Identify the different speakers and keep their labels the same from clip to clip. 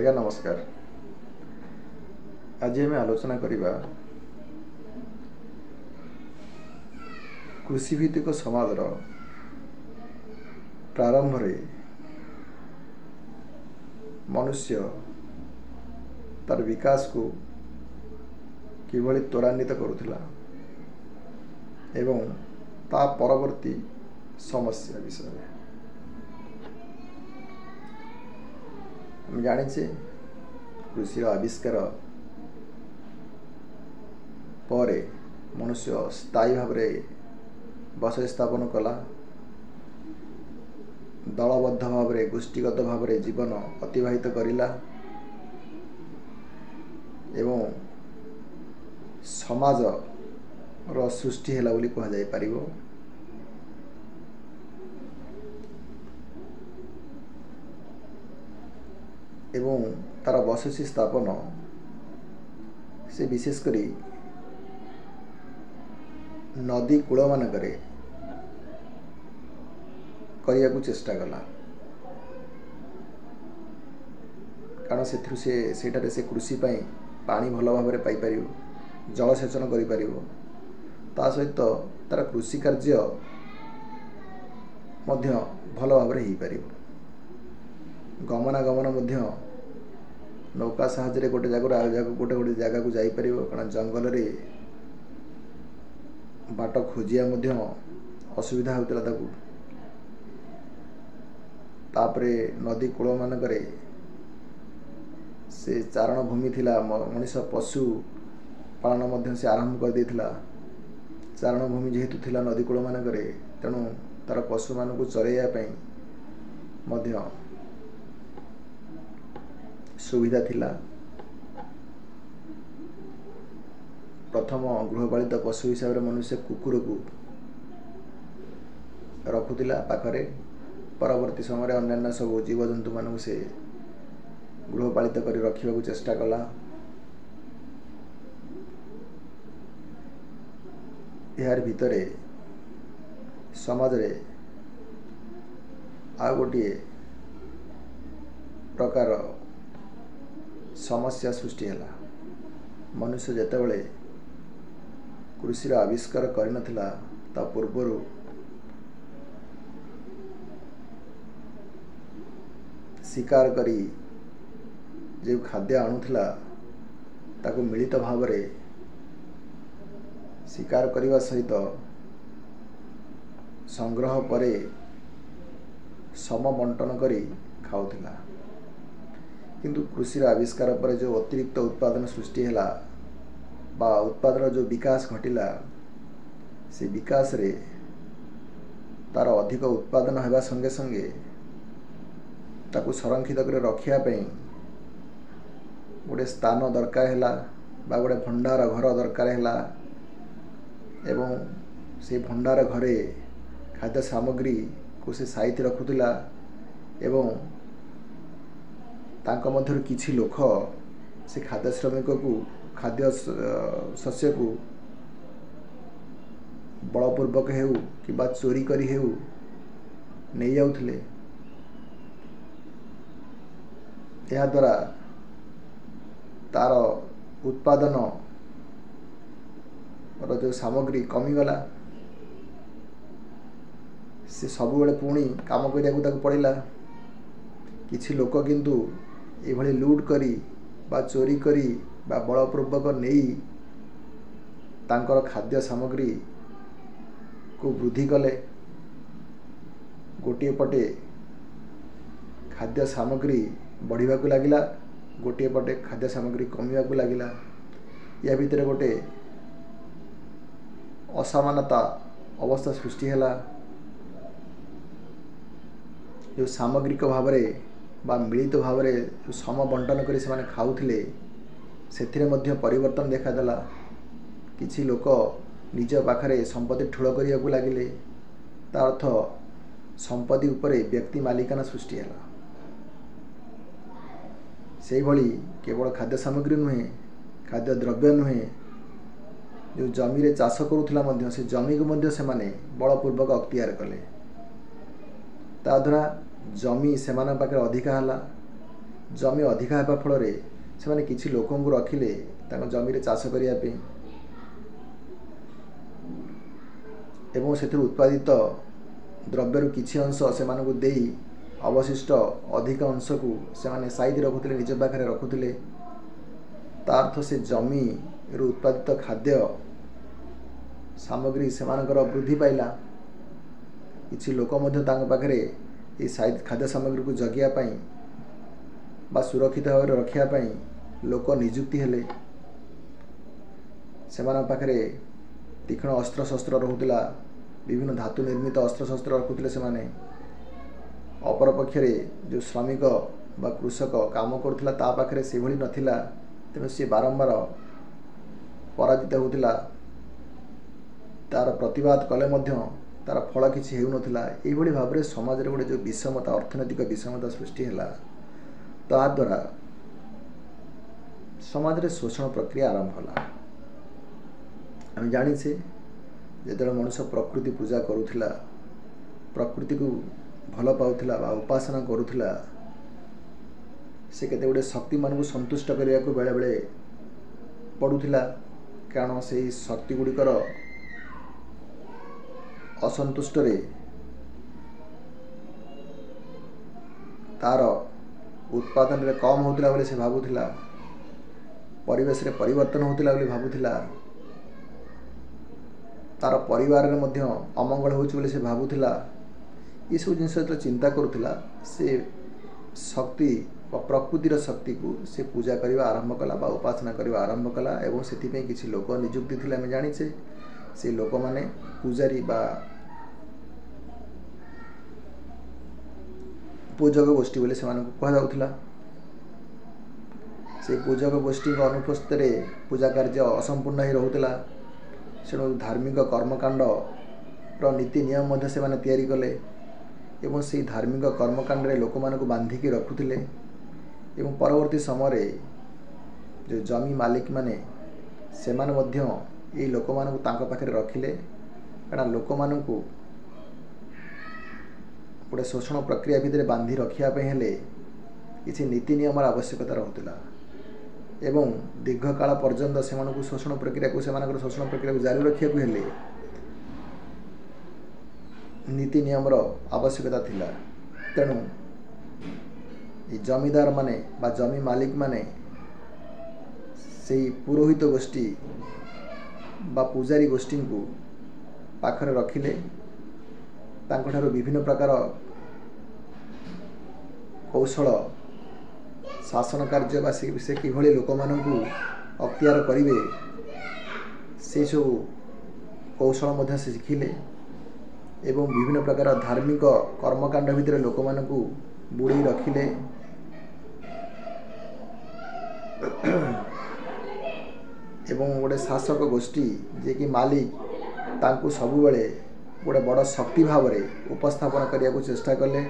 Speaker 1: ଆଜ୍ଞା ନମସ୍କାର। ଆଜି ଆମେ ଆଲୋଚନା କରିବା କୃଷିଭିତ୍ତିକ ସମାଜର ପ୍ରାରମ୍ଭରେ ମନୁଷ୍ୟ ତାର ବିକାଶକୁ କିଭଳି ତ୍ୱରାନ୍ୱିତ କରୁଥିଲା ଏବଂ ତା ପରବର୍ତ୍ତୀ ସମସ୍ୟା ବିଷୟରେ। ଆମେ ଜାଣିଛେ କୃଷିର ଆବିଷ୍କାର ପରେ ମନୁଷ୍ୟ ସ୍ଥାୟୀ ଭାବରେ ବସତି ସ୍ଥାପନ କଲା, ଦଳବଦ୍ଧ ଭାବରେ ଗୋଷ୍ଠୀଗତ ଭାବରେ ଜୀବନ ଅତିବାହିତ କରିଲା ଏବଂ ସମାଜର ସୃଷ୍ଟି ହେଲା ବୋଲି କୁହାଯାଇପାରିବ। ଏବଂ ତାର ବସତି ସ୍ଥାପନ ସେ ବିଶେଷ କରି ନଦୀ କୂଳମାନଙ୍କରେ କରିବାକୁ ଚେଷ୍ଟା କଲା, କାରଣ ସେଥିରୁ ସେ ସେଇଠାରେ ସେ କୃଷି ପାଇଁ ପାଣି ଭଲ ଭାବରେ ପାଇପାରିବ, ଜଳସେଚନ କରିପାରିବ, ତା ସହିତ ତାର କୃଷି କାର୍ଯ୍ୟ ମଧ୍ୟ ଭଲ ଭାବରେ ହେଇପାରିବ। ଗମନାଗମନ ମଧ୍ୟ ନୌକା ସାହାଯ୍ୟରେ ଗୋଟେ ଜାଗାରୁ ଆଉ ଜାଗାକୁ ଗୋଟେ ଗୋଟେ ଜାଗାକୁ ଯାଇପାରିବ, କାରଣ ଜଙ୍ଗଲରେ ବାଟ ଖୋଜିବା ମଧ୍ୟ ଅସୁବିଧା ହେଉଥିଲା ତାକୁ। ତାପରେ ନଦୀ କୂଳମାନଙ୍କରେ ସେ ଚାରଣ ଭୂମି ଥିଲା, ମଣିଷ ପଶୁ ପାଳନ ମଧ୍ୟ ସେ ଆରମ୍ଭ କରିଦେଇଥିଲା। ଚାରଣ ଭୂମି ଯେହେତୁ ଥିଲା ନଦୀ କୂଳମାନଙ୍କରେ, ତେଣୁ ତାର ପଶୁମାନଙ୍କୁ ଚରାଇବା ପାଇଁ ମଧ୍ୟ ସୁବିଧା ଥିଲା। ପ୍ରଥମ ଗୃହପାଳିତ ପଶୁ ହିସାବରେ ମନୁଷ୍ୟ କୁକୁରକୁ ରଖୁଥିଲା ପାଖରେ। ପରବର୍ତ୍ତୀ ସମୟରେ ଅନ୍ୟାନ୍ୟ ସବୁ ଜୀବଜନ୍ତୁମାନଙ୍କୁ ସେ ଗୃହପାଳିତ କରି ରଖିବାକୁ ଚେଷ୍ଟା କଲା। ଏହାରି ଭିତରେ ସମାଜରେ ଆଉ ଗୋଟିଏ ପ୍ରକାର ସମସ୍ୟା ସୃଷ୍ଟି ହେଲା। ମନୁଷ୍ୟ ଯେତେବେଳେ କୃଷିର ଆବିଷ୍କାର କରିନଥିଲା, ତା ପୂର୍ବରୁ ଶିକାର କରି ଯେଉଁ ଖାଦ୍ୟ ଆଣୁଥିଲା ତାକୁ ମିଳିତ ଭାବରେ ଶିକାର କରିବା ସହିତ ସଂଗ୍ରହ ପରେ ସମ ବଣ୍ଟନ କରି ଖାଉଥିଲା। କିନ୍ତୁ କୃଷିର ଆବିଷ୍କାର ପରେ ଯେଉଁ ଅତିରିକ୍ତ ଉତ୍ପାଦନ ସୃଷ୍ଟି ହେଲା ବା ଉତ୍ପାଦନର ଯେଉଁ ବିକାଶ ଘଟିଲା, ସେ ବିକାଶରେ ତାର ଅଧିକ ଉତ୍ପାଦନ ହେବା ସଙ୍ଗେ ସଙ୍ଗେ ତାକୁ ସଂରକ୍ଷିତ କରି ରଖିବା ପାଇଁ ଗୋଟେ ସ୍ଥାନ ଦରକାର ହେଲା ବା ଗୋଟେ ଭଣ୍ଡାର ଘର ଦରକାର ହେଲା, ଏବଂ ସେ ଭଣ୍ଡାର ଘରେ ଖାଦ୍ୟ ସାମଗ୍ରୀକୁ ସେ ସାଇତି ରଖୁଥିଲା। ଏବଂ ତାଙ୍କ ମଧ୍ୟରୁ କିଛି ଲୋକ ସେ ଖାଦ୍ୟ ଶ୍ରମିକକୁ ଖାଦ୍ୟ ଶସ୍ୟକୁ ବଳପୂର୍ବକ ହେଉ କିମ୍ବା ଚୋରି କରି ହେଉ ନେଇଯାଉଥିଲେ। ଏହାଦ୍ୱାରା ତାର ଉତ୍ପାଦନର ଯେଉଁ ସାମଗ୍ରୀ କମିଗଲା, ସେ ସବୁବେଳେ ପୁଣି କାମ କରିବାକୁ ତାକୁ ପଡ଼ିଲା। କିଛି ଲୋକ କିନ୍ତୁ ଏଭଳି ଲୁଟ୍ କରି ବା ଚୋରି କରି ବା ବଳପୂର୍ବକ ନେଇ ତାଙ୍କର ଖାଦ୍ୟ ସାମଗ୍ରୀକୁ ବୃଦ୍ଧି କଲେ। ଗୋଟିଏ ପଟେ ଖାଦ୍ୟ ସାମଗ୍ରୀ ବଢ଼ିବାକୁ ଲାଗିଲା, ଗୋଟିଏ ପଟେ ଖାଦ୍ୟ ସାମଗ୍ରୀ କମିବାକୁ ଲାଗିଲା। ୟା ଭିତରେ ଗୋଟେ ଅସମାନତା ଅବସ୍ଥା ସୃଷ୍ଟି ହେଲା। ଯେଉଁ ସାମଗ୍ରିକ ଭାବରେ ବା ମିଳିତ ଭାବରେ ସମ ବଣ୍ଟନ କରି ସେମାନେ ଖାଉଥିଲେ, ସେଥିରେ ମଧ୍ୟ ପରିବର୍ତ୍ତନ ଦେଖାଦେଲା। କିଛି ଲୋକ ନିଜ ପାଖରେ ସମ୍ପତ୍ତି ଠୁଳ କରିବାକୁ ଲାଗିଲେ, ତା ଅର୍ଥ ସମ୍ପତ୍ତି ଉପରେ ବ୍ୟକ୍ତି ମାଲିକାନା ସୃଷ୍ଟି ହେଲା। ସେଇଭଳି କେବଳ ଖାଦ୍ୟ ସାମଗ୍ରୀ ନୁହେଁ, ଖାଦ୍ୟ ଦ୍ରବ୍ୟ ନୁହେଁ, ଯେଉଁ ଜମିରେ ଚାଷ କରୁଥିଲା ମଧ୍ୟ ସେ ଜମିକୁ ମଧ୍ୟ ସେମାନେ ବଳପୂର୍ବକ ଅକ୍ତିଆର କଲେ। ତାଦ୍ୱାରା ଜମି ସେମାନଙ୍କ ପାଖରେ ଅଧିକା ହେଲା। ଜମି ଅଧିକା ହେବା ଫଳରେ ସେମାନେ କିଛି ଲୋକଙ୍କୁ ରଖିଲେ ତାଙ୍କ ଜମିରେ ଚାଷ କରିବା ପାଇଁ ଏବଂ ସେଥିରୁ ଉତ୍ପାଦିତ ଦ୍ରବ୍ୟରୁ କିଛି ଅଂଶ ସେମାନଙ୍କୁ ଦେଇ ଅବଶିଷ୍ଟ ଅଧିକ ଅଂଶକୁ ସେମାନେ ସାଇତି ରଖୁଥିଲେ, ନିଜ ପାଖରେ ରଖୁଥିଲେ। ତା ଅର୍ଥ ସେ ଜମିରୁ ଉତ୍ପାଦିତ ଖାଦ୍ୟ ସାମଗ୍ରୀ ସେମାନଙ୍କର ବୃଦ୍ଧି ପାଇଲା। କିଛି ଲୋକ ମଧ୍ୟ ତାଙ୍କ ପାଖରେ ଏଇ ଖାଦ୍ୟ ସାମଗ୍ରୀକୁ ଜଗିବା ପାଇଁ ବା ସୁରକ୍ଷିତ ଭାବରେ ରଖିବା ପାଇଁ ଲୋକ ନିଯୁକ୍ତି ହେଲେ। ସେମାନଙ୍କ ପାଖରେ ତୀକ୍ଷ୍ଣ ଅସ୍ତ୍ରଶସ୍ତ୍ର ରହୁଥିଲା, ବିଭିନ୍ନ ଧାତୁ ନିର୍ମିତ ଅସ୍ତ୍ରଶସ୍ତ୍ର ରଖୁଥିଲେ ସେମାନେ। ଅପରପକ୍ଷରେ ଯେଉଁ ଶ୍ରମିକ ବା କୃଷକ କାମ କରୁଥିଲା ତା ପାଖରେ ସେଭଳି ନଥିଲା, ତେଣୁ ସିଏ ବାରମ୍ବାର ପରାଜିତ ହେଉଥିଲା। ତା'ର ପ୍ରତିବାଦ କଲେ ମଧ୍ୟ ତା'ର ଫଳ କିଛି ହେଉନଥିଲା। ଏଇଭଳି ଭାବରେ ସମାଜରେ ଗୋଟେ ଯେଉଁ ବିଷମତା, ଅର୍ଥନୈତିକ ବିଷମତା ସୃଷ୍ଟି ହେଲା, ତାଦ୍ୱାରା ସମାଜରେ ଶୋଷଣ ପ୍ରକ୍ରିୟା ଆରମ୍ଭ ହେଲା। ଆମେ ଜାଣିଛେ ଯେତେବେଳେ ମଣିଷ ପ୍ରକୃତି ପୂଜା କରୁଥିଲା, ପ୍ରକୃତିକୁ ଭଲ ପାଉଥିଲା ବା ଉପାସନା କରୁଥିଲା, ସେ କେତେ ଗୁଡ଼ିଏ ଶକ୍ତିମାନଙ୍କୁ ସନ୍ତୁଷ୍ଟ କରିବାକୁ ବେଳେବେଳେ ପଡ଼ୁଥିଲା। କାରଣ ସେଇ ଶକ୍ତି ଗୁଡ଼ିକର ଅସନ୍ତୁଷ୍ଟରେ ତା'ର ଉତ୍ପାଦନରେ କମ୍ ହେଉଥିଲା ବୋଲି ସେ ଭାବୁଥିଲା, ପରିବେଶରେ ପରିବର୍ତ୍ତନ ହେଉଥିଲା ବୋଲି ଭାବୁଥିଲା, ତା'ର ପରିବାରରେ ମଧ୍ୟ ଅମଙ୍ଗଳ ହେଉଛି ବୋଲି ସେ ଭାବୁଥିଲା। ଏସବୁ ଜିନିଷ ଯେତେବେଳେ ଚିନ୍ତା କରୁଥିଲା, ସେ ଶକ୍ତି ବା ପ୍ରକୃତିର ଶକ୍ତିକୁ ସେ ପୂଜା କରିବା ଆରମ୍ଭ କଲା ବା ଉପାସନା କରିବା ଆରମ୍ଭ କଲା ଏବଂ ସେଥିପାଇଁ କିଛି ଲୋକ ନିଯୁକ୍ତି ଥିଲେ, ଆମେ ଜାଣିଛେ। ସେ ଲୋକମାନେ ପୂଜାରୀ ବା ପୂଜକ ଗୋଷ୍ଠୀ ବୋଲି ସେମାନଙ୍କୁ କୁହାଯାଉଥିଲା। ସେଇ ପୂଜକ ଗୋଷ୍ଠୀଙ୍କ ଅନୁପସ୍ଥିତିରେ ପୂଜା କାର୍ଯ୍ୟ ଅସମ୍ପୂର୍ଣ୍ଣ ହୋଇ ରହୁଥିଲା। ତେଣୁ ଧାର୍ମିକ କର୍ମକାଣ୍ଡର ନୀତି ନିୟମ ମଧ୍ୟ ସେମାନେ ତିଆରି କଲେ ଏବଂ ସେଇ ଧାର୍ମିକ କର୍ମକାଣ୍ଡରେ ଲୋକମାନଙ୍କୁ ବାନ୍ଧିକି ରଖୁଥିଲେ। ଏବଂ ପରବର୍ତ୍ତୀ ସମୟରେ ଯେଉଁ ଜମି ମାଲିକମାନେ, ସେମାନେ ମଧ୍ୟ ଏଇ ଲୋକମାନଙ୍କୁ ତାଙ୍କ ପାଖରେ ରଖିଲେ, କାରଣ ଲୋକମାନଙ୍କୁ ଗୋଟେ ଶୋଷଣ ପ୍ରକ୍ରିୟା ଭିତରେ ବାନ୍ଧି ରଖିବା ପାଇଁ ହେଲେ କିଛି ନୀତି ନିୟମର ଆବଶ୍ୟକତା ରହୁଥିଲା ଏବଂ ଦୀର୍ଘକାଳ ପର୍ଯ୍ୟନ୍ତ ସେମାନଙ୍କୁ ଶୋଷଣ ପ୍ରକ୍ରିୟାକୁ, ସେମାନଙ୍କର ଶୋଷଣ ପ୍ରକ୍ରିୟାକୁ ଜାରି ରଖିବାକୁ ହେଲେ ନୀତି ନିୟମର ଆବଶ୍ୟକତା ଥିଲା। ତେଣୁ ଏ ଜମିଦାର ମାନେ ବା ଜମି ମାଲିକମାନେ ସେଇ ପୁରୋହିତ ଗୋଷ୍ଠୀ ବା ପୂଜାରୀ ଗୋଷ୍ଠୀଙ୍କୁ ପାଖରେ ରଖିଲେ, ତାଙ୍କଠାରୁ ବିଭିନ୍ନ ପ୍ରକାର କୌଶଳ ଶାସନ କାର୍ଯ୍ୟ ବା ସେ କିଭଳି ଲୋକମାନଙ୍କୁ ଅକ୍ତିଆର କରିବେ ସେସବୁ କୌଶଳ ମଧ୍ୟ ସେ ଶିଖିଲେ ଏବଂ ବିଭିନ୍ନ ପ୍ରକାର ଧାର୍ମିକ କର୍ମକାଣ୍ଡ ଭିତରେ ଲୋକମାନଙ୍କୁ ବୁଡ଼େଇ ରଖିଲେ। ଏବଂ ଗୋଟେ ଶାସକ ଗୋଷ୍ଠୀ ଯିଏକି ମାଲିକ, ତାଙ୍କୁ ସବୁବେଳେ ଗୋଟେ ବଡ଼ ଶକ୍ତି ଭାବରେ ଉପସ୍ଥାପନ କରିବାକୁ ଚେଷ୍ଟା କଲେ।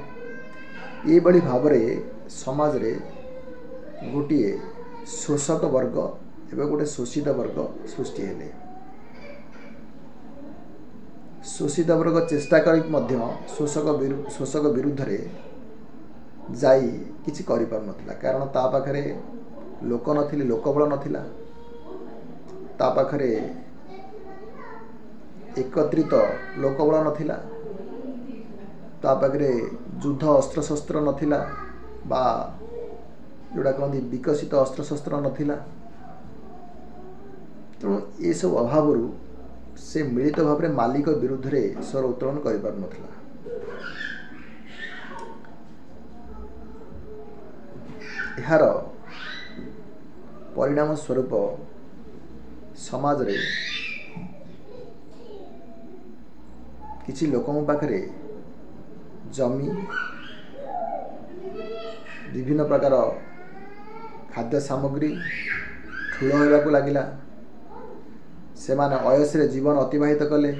Speaker 1: ଏଇଭଳି ଭାବରେ ସମାଜରେ ଗୋଟିଏ ଶୋଷକ ବର୍ଗ ଏବଂ ଗୋଟେ ଶୋଷିତ ବର୍ଗ ସୃଷ୍ଟି ହେଲେ। ଶୋଷିତ ବର୍ଗ ଚେଷ୍ଟା କରିକି ମଧ୍ୟ ଶୋଷକ ବିରୁଦ୍ଧରେ ଯାଇ କିଛି କରିପାରୁନଥିଲା, କାରଣ ତା ପାଖରେ ଲୋକ ନଥିଲେ, ଲୋକବଳ ନଥିଲା, ତା ପାଖରେ ଏକତ୍ରିତ ଲୋକବଳ ନଥିଲା, ତା ପାଖରେ ଯୁଦ୍ଧ ଅସ୍ତ୍ରଶସ୍ତ୍ର ନଥିଲା ବା ଯେଉଁଟା କହନ୍ତି ବିକଶିତ ଅସ୍ତ୍ରଶସ୍ତ୍ର ନଥିଲା। ତେଣୁ ଏସବୁ ଅଭାବରୁ ସେ ମିଳିତ ଭାବରେ ମାଲିକ ବିରୁଦ୍ଧରେ ସ୍ୱର ଉତ୍ତୋଳନ କରିପାରୁନଥିଲା। ଏହାର ପରିଣାମ ସ୍ୱରୂପ ସମାଜରେ କିଛି ଲୋକଙ୍କ ପାଖରେ ଜମି, ବିଭିନ୍ନ ପ୍ରକାର ଖାଦ୍ୟ ସାମଗ୍ରୀ ଠୁଳ ହେବାକୁ ଲାଗିଲା। ସେମାନେ ଅୟସରେ ଜୀବନ ଅତିବାହିତ କଲେ।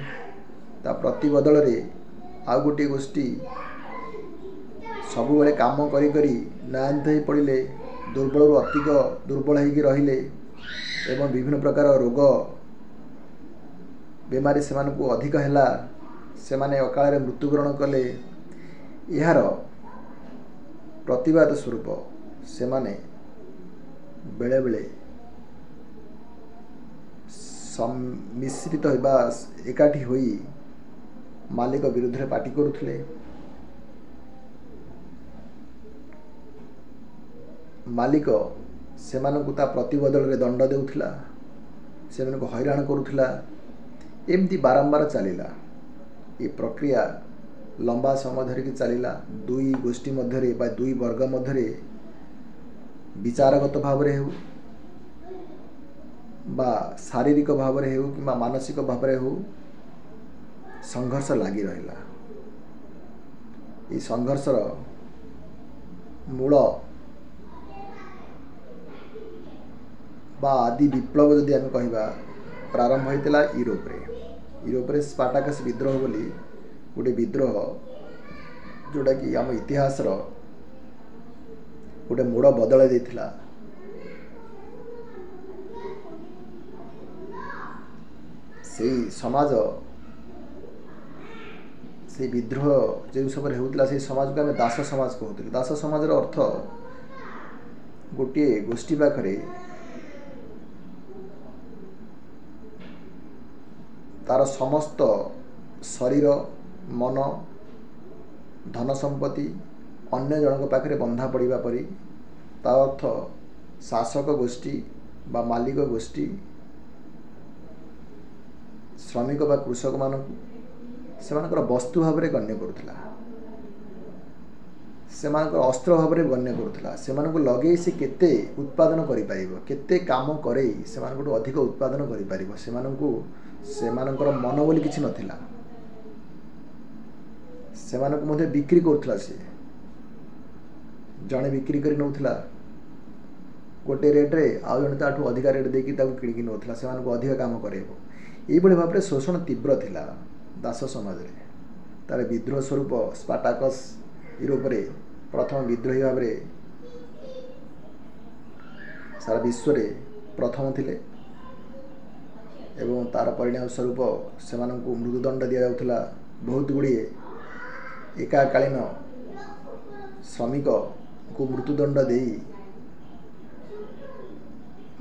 Speaker 1: ତା ପ୍ରତିବଦଳରେ ଆଉ ଗୋଟିଏ ଗୋଷ୍ଠୀ ସବୁବେଳେ କାମ କରି କରି ନାୟାନ୍ତ ହୋଇ ପଡ଼ିଲେ, ଦୁର୍ବଳରୁ ଅଧିକ ଦୁର୍ବଳ ହେଇକି ରହିଲେ ଏବଂ ବିଭିନ୍ନ ପ୍ରକାର ରୋଗ ବେମାରୀ ସେମାନଙ୍କୁ ଅଧିକ ହେଲା, ସେମାନେ ଅକାଳରେ ମୃତ୍ୟୁବରଣ କଲେ। ଏହାର ପ୍ରତିବାଦ ସ୍ୱରୂପ ସେମାନେ ବେଳେବେଳେ ମିଶ୍ରିତ ହେବା, ଏକାଠି ହୋଇ ମାଲିକ ବିରୁଦ୍ଧରେ ପାଟି କରୁଥିଲେ। ମାଲିକ ସେମାନଙ୍କୁ ତା ପ୍ରତିବଦଳରେ ଦଣ୍ଡ ଦେଉଥିଲା, ସେମାନଙ୍କୁ ହଇରାଣ କରୁଥିଲା। ଏମିତି ବାରମ୍ବାର ଚାଲିଲା। ଏ ପ୍ରକ୍ରିୟା ଲମ୍ବା ସମୟ ଧରିକି ଚାଲିଲା। ଦୁଇ ଗୋଷ୍ଠୀ ମଧ୍ୟରେ ବା ଦୁଇ ବର୍ଗ ମଧ୍ୟରେ ବିଚାରଗତ ଭାବରେ ହେଉ ବା ଶାରୀରିକ ଭାବରେ ହେଉ କିମ୍ବା ମାନସିକ ଭାବରେ ହେଉ, ସଂଘର୍ଷ ଲାଗି ରହିଲା। ଏହି ସଂଘର୍ଷର ମୂଳ ବା ଆଦି ବିପ୍ଳବ ଯଦି ଆମେ କହିବା, ପ୍ରାରମ୍ଭ ହୋଇଥିଲା ୟୁରୋପରେ। ୟୁରୋପରେ ସ୍ପାଟାକସ୍ ବିଦ୍ରୋହ ବୋଲି ଗୋଟେ ବିଦ୍ରୋହ, ଯେଉଁଟାକି ଆମ ଇତିହାସର ଗୋଟେ ମୋଡ଼ ବଦଳାଇ ଦେଇଥିଲା। ସେଇ ସମାଜ, ସେଇ ବିଦ୍ରୋହ ଯେଉଁ ସମୟରେ ହେଉଥିଲା, ସେଇ ସମାଜକୁ ଆମେ ଦାସ ସମାଜ କହୁଥିଲୁ। ଦାସ ସମାଜର ଅର୍ଥ ଗୋଟିଏ ଗୋଷ୍ଠୀ ପାଖରେ ତାର ସମସ୍ତ ଶରୀର, ମନ, ଧନ ସମ୍ପତ୍ତି ଅନ୍ୟ ଜଣଙ୍କ ପାଖରେ ବନ୍ଧା ପଡ଼ିବା ପରି। ତା ଅର୍ଥ ଶାସକ ଗୋଷ୍ଠୀ ବା ମାଲିକ ଗୋଷ୍ଠୀ ଶ୍ରମିକ ବା କୃଷକମାନଙ୍କୁ ସେମାନଙ୍କର ବସ୍ତୁ ଭାବରେ ଗଣ୍ୟ କରୁଥିଲା, ସେମାନଙ୍କର ଅସ୍ତ୍ର ଭାବରେ ଗଣ୍ୟ କରୁଥିଲା। ସେମାନଙ୍କୁ ଲଗେଇ ସେ କେତେ ଉତ୍ପାଦନ କରିପାରିବ, କେତେ କାମ କରେଇ ସେମାନଙ୍କଠୁ ଅଧିକ ଉତ୍ପାଦନ କରିପାରିବ। ସେମାନଙ୍କୁ ସେମାନଙ୍କର ମନ ବୋଲି କିଛି ନଥିଲା। ସେମାନଙ୍କୁ ମଧ୍ୟ ବିକ୍ରି କରୁଥିଲା ସିଏ। ଜଣେ ବିକ୍ରି କରି ନେଉଥିଲା ଗୋଟେ ରେଟ୍ରେ, ଆଉ ଜଣେ ତାଠୁ ଅଧିକା ରେଟ୍ ଦେଇକି ତାକୁ କିଣିକି ନେଉଥିଲା, ସେମାନଙ୍କୁ ଅଧିକ କାମ କରାଇବ। ଏଇଭଳି ଭାବରେ ଶୋଷଣ ତୀବ୍ର ଥିଲା ଦାସ ସମାଜରେ। ତାର ବିଦ୍ରୋହ ସ୍ୱରୂପ ସ୍ପାଟାକସ୍ ୟୁରୋପରେ ପ୍ରଥମ ବିଦ୍ରୋହୀ ଭାବରେ ସାରା ବିଶ୍ୱରେ ପ୍ରଥମ ଥିଲେ ଏବଂ ତାର ପରିଣାମ ସ୍ୱରୂପ ସେମାନଙ୍କୁ ମୃତ୍ୟୁଦଣ୍ଡ ଦିଆଯାଉଥିଲା। ବହୁତ ଗୁଡ଼ିଏ ଏକାକାଳୀନ ଶ୍ରମିକଙ୍କୁ ମୃତ୍ୟୁଦଣ୍ଡ ଦେଇ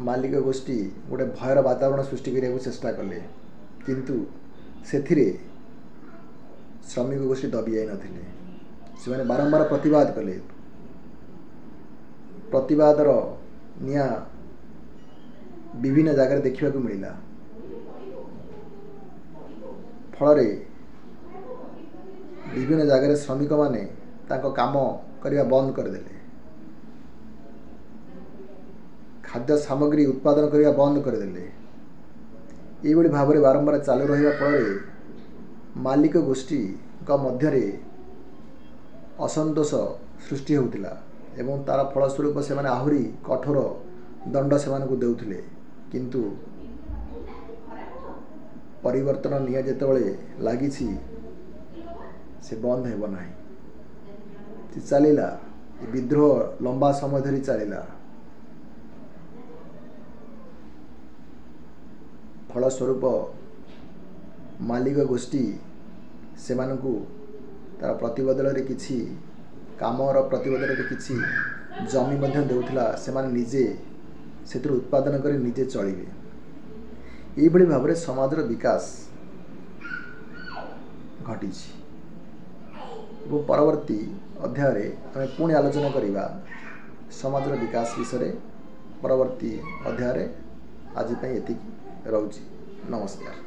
Speaker 1: ମାଲିକ ଗୋଷ୍ଠୀ ଗୋଟେ ଭୟର ବାତାବରଣ ସୃଷ୍ଟି କରିବାକୁ ଚେଷ୍ଟା କଲେ, କିନ୍ତୁ ସେଥିରେ ଶ୍ରମିକ ଗୋଷ୍ଠୀ ଦବି ଯାଇନଥିଲେ। ସେମାନେ ବାରମ୍ବାର ପ୍ରତିବାଦ କଲେ। ପ୍ରତିବାଦର ନିଆଁ ବିଭିନ୍ନ ଜାଗାରେ ଦେଖିବାକୁ ମିଳିଲା। ଫଳରେ ବିଭିନ୍ନ ଜାଗାରେ ଶ୍ରମିକମାନେ ତାଙ୍କ କାମ କରିବା ବନ୍ଦ କରିଦେଲେ, ଖାଦ୍ୟ ସାମଗ୍ରୀ ଉତ୍ପାଦନ କରିବା ବନ୍ଦ କରିଦେଲେ। ଏଇଭଳି ଭାବରେ ବାରମ୍ବାର ଚାଲୁ ରହିବା ଫଳରେ ମାଲିକ ଗୋଷ୍ଠୀଙ୍କ ମଧ୍ୟରେ ଅସନ୍ତୋଷ ସୃଷ୍ଟି ହେଉଥିଲା ଏବଂ ତା'ର ଫଳସ୍ୱରୂପ ସେମାନେ ଆହୁରି କଠୋର ଦଣ୍ଡ ସେମାନଙ୍କୁ ଦେଉଥିଲେ। କିନ୍ତୁ ପରିବର୍ତ୍ତନ ନିଆଁ ଯେତେବେଳେ ଲାଗିଛି, ସେ ବନ୍ଦ ହେବ ନାହିଁ। ସେ ଚାଲିଲା। ଏ ବିଦ୍ରୋହ ଲମ୍ବା ସମୟ ଧରି ଚାଲିଲା। ଫଳସ୍ୱରୂପ ମାଲିକ ଗୋଷ୍ଠୀ ସେମାନଙ୍କୁ ତା'ର ପ୍ରତିବଦଳରେ କିଛି କାମର ପ୍ରତିବଦଳରେ କିଛି ଜମି ମଧ୍ୟ ଦେଉଥିଲା, ସେମାନେ ନିଜେ ସେଥିରୁ ଉତ୍ପାଦନ କରି ନିଜେ ଚଳିବେ। ଏଇଭଳି ଭାବରେ ସମାଜର ବିକାଶ ଘଟିଛି ଏବଂ ପରବର୍ତ୍ତୀ ଅଧ୍ୟାୟରେ ଆମେ ପୁଣି ଆଲୋଚନା କରିବା ସମାଜର ବିକାଶ ବିଷୟରେ। ପରବର୍ତ୍ତୀ ଅଧ୍ୟାୟରେ। ଆଜି ପାଇଁ ଏତିକି ରହୁଛି। ନମସ୍କାର।